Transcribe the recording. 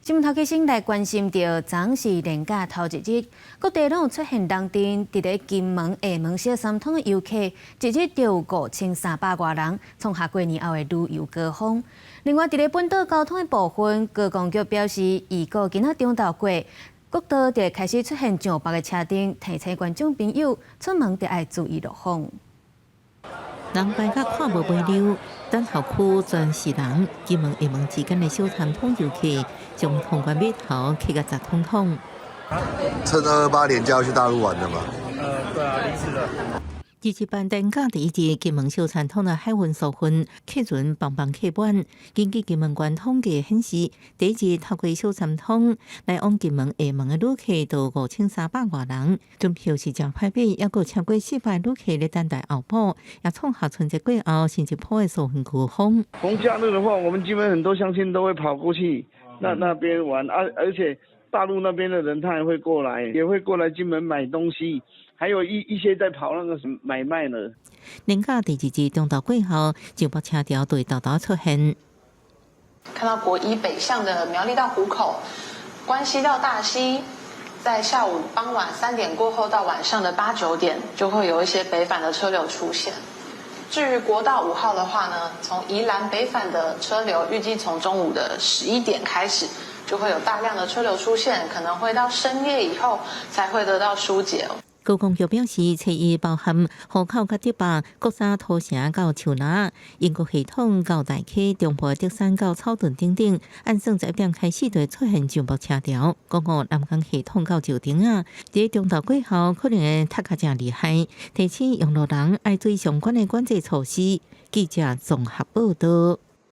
新聞頭起先來關心著，昨是連假頭一日，各地攏有出現人陣。佇咧金門、廈門小三通的遊客，一日就有5300外人，創下過年後的旅遊高峰。另外，佇咧本島交通的部分，高公局表示，預估今仔中晝過，國道就會開始出現上百的車陣，提醒觀眾朋友出門著愛注意路況。人排甲看無尾溜，等候區全是人。金門廈門之間的小三通遊客將通關碼頭客甲雜統統。趁228連假要去大陸玩的嗎？對啊，臨時的。228連假第一日，金門小三通的海運疏運客船枋枋客滿。根據金門縣統計顯示，第一日透過小三通來往金門廈門的旅客都5300外人，船票是誠歹買，猶閣超過400旅客咧等待候補，也創下春節過後新一波的疏運高峰。逢假日的話，我們基本很多鄉親都會跑過去那邊玩，而且大陸那邊的人他也會過來，也會過來金門買東西。還有一些在跑那個什麼買賣呢。連假第二日中晝過後，上北車潮對沓沓出現。看到國一北向的苗栗到湖口、關西到大溪，在下午傍晚3點過後到晚上的八九點，就會有一些北返的車流出現。至於國道5號的話呢，從宜蘭北返的車流預計從中午的11點開始，就會有大量的車流出現，可能會到深夜以後才會得到疏解。高公局表示，初一包含湖口佮竹北、國三土城到樹林、鶯歌系統到大溪、中部竹山到草屯等等，按算11點開始就會出現上北車潮。講到南港系統到石碇仔，佇中晝過後可能會塞較誠厲害，提醒用路人愛注意相關的管制措施。記者綜合報道。